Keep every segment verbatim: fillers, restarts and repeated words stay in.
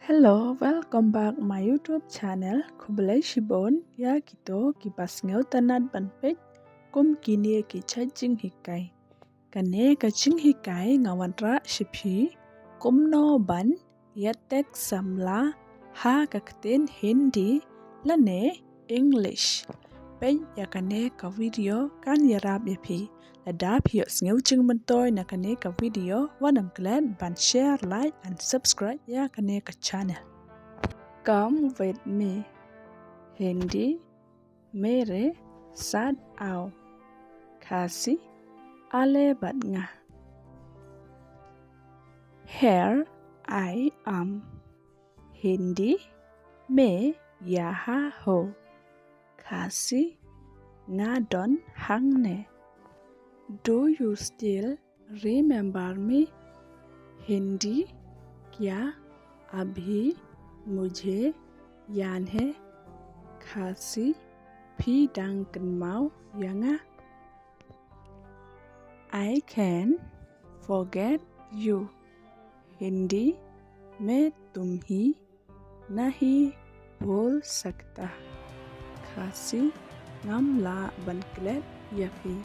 Hello, welcome back my YouTube channel. Khublei shibun ïa kito kiba sngewtynnat ban peit kum kine ki jait jinghikai. Kane ka jinghikai nga wanrah sha phi kumno ban ïa text samla ha ka ktien Hindi lane English. Peit ïa kane ka video kan ïarap ïa phi. Lada phi ïohsngew jingmyntoi na kane ka video, wat nym klet ban share, like and subscribe ïa kane ka channel. Come with me. Hindi, mere saath aao. Khasi, ale bad nga. Here I am. Hindi, main yahan hoon. Khasi, nga don hangne. Do you still remember me? Hindi, kya abhi mujhe yaad hai? Khasi, phi dang kynmaw ïa nga? I can't forget you. Hindi, main tumhe nahi bhul sakta. Khasi, ngam lah ban klet ïa phi.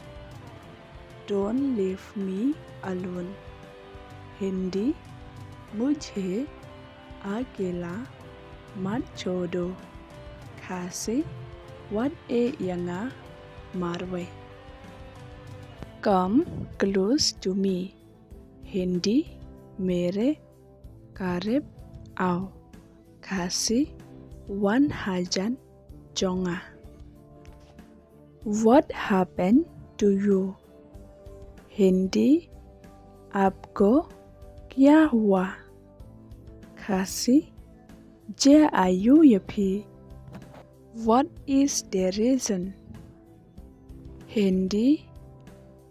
Don't leave me alone. Hindi, mujhe akela mat chhod do. Khasi, wat ïeh ïa nga marwei. Come close to me. Hindi, mere kareeb aao. Khasi, wan hajan jong nga. What happened to you? Hindi, aapko kya hua? Khasi, jia ayu ïa phi? What is the reason? Hindi,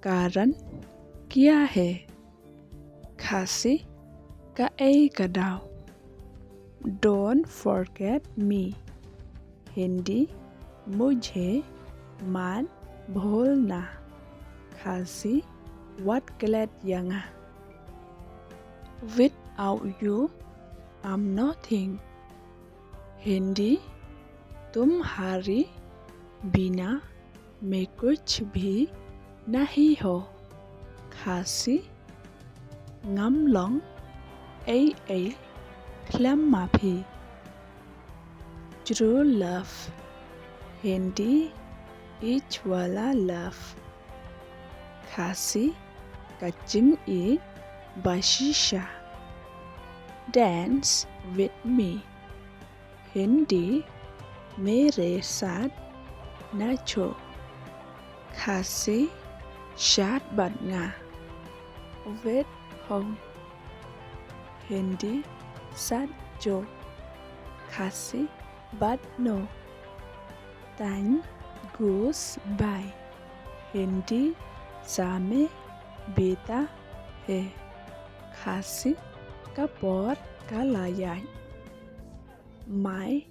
karan kya hai? Khasi, kaei ka daw? Don't forget me. Hindi, mujhe mat bhulna. Khasi, wat klet ïa nga. Without you, I'm nothing. Hindi, tumhare bina main kuch bhi nahi ho. Khasi, ngam long ei ei khlem ma phi. True love. Hindi, ijh wala love. Khasi, ka jingïeit bashisha. Dance with me. Hindi, mere saath nacho. Khasi, shad bad nga. Wait home. Hindi, saath jo. Khasi, baat no. Time goes by. Hindi, samay beeta hai. Khasi, ka por ka la ïaid. My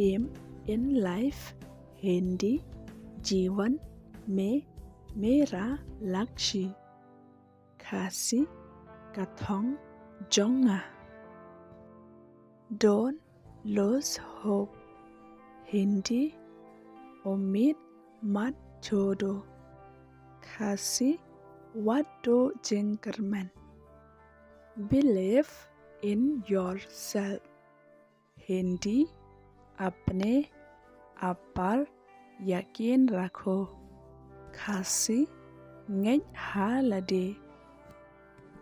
aim in life. Hindi, jeevan mein mera lakshya. Khasi, ka thong jong nga. Don't lose hope. Hindi, umeed mat chhod do. Khasi, wat duh jingkyrmen. Believe in yourself. Hindi, apne aap par yakin rakho. Khasi, ngeit ha lade.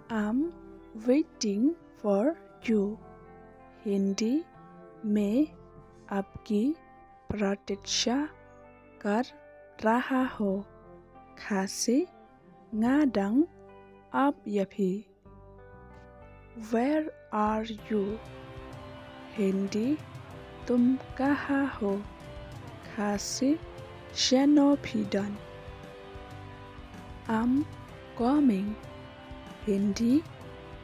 I'm waiting for you. Hindi, main aapki pratiksha kar raha hoon. Khasi, nga dang ap ïa phi. Where are you? Hindi, tum kahan ho? Khasi, shano phi don? I'm coming. Hindi,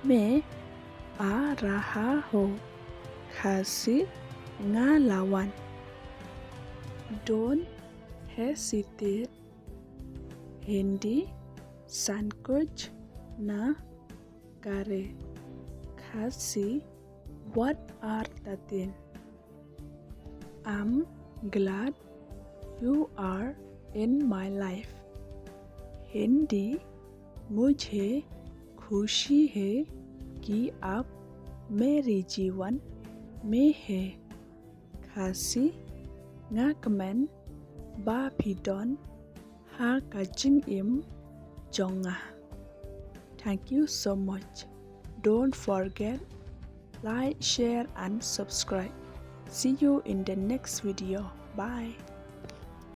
main aa raha hoon. Khasi, nga la wan. Don't hesitate. Hindi, sankoch na karein. Khasi, What are thirteen? I'm glad you are in my life. Hindi, मुझे खुशी है कि आप मेरे जीवन में है। Khasi, nga kmen ba phi don ha ka jingim jong nga. Thank you so much. Don't forget, like, share and subscribe. See you in the next video. Bye.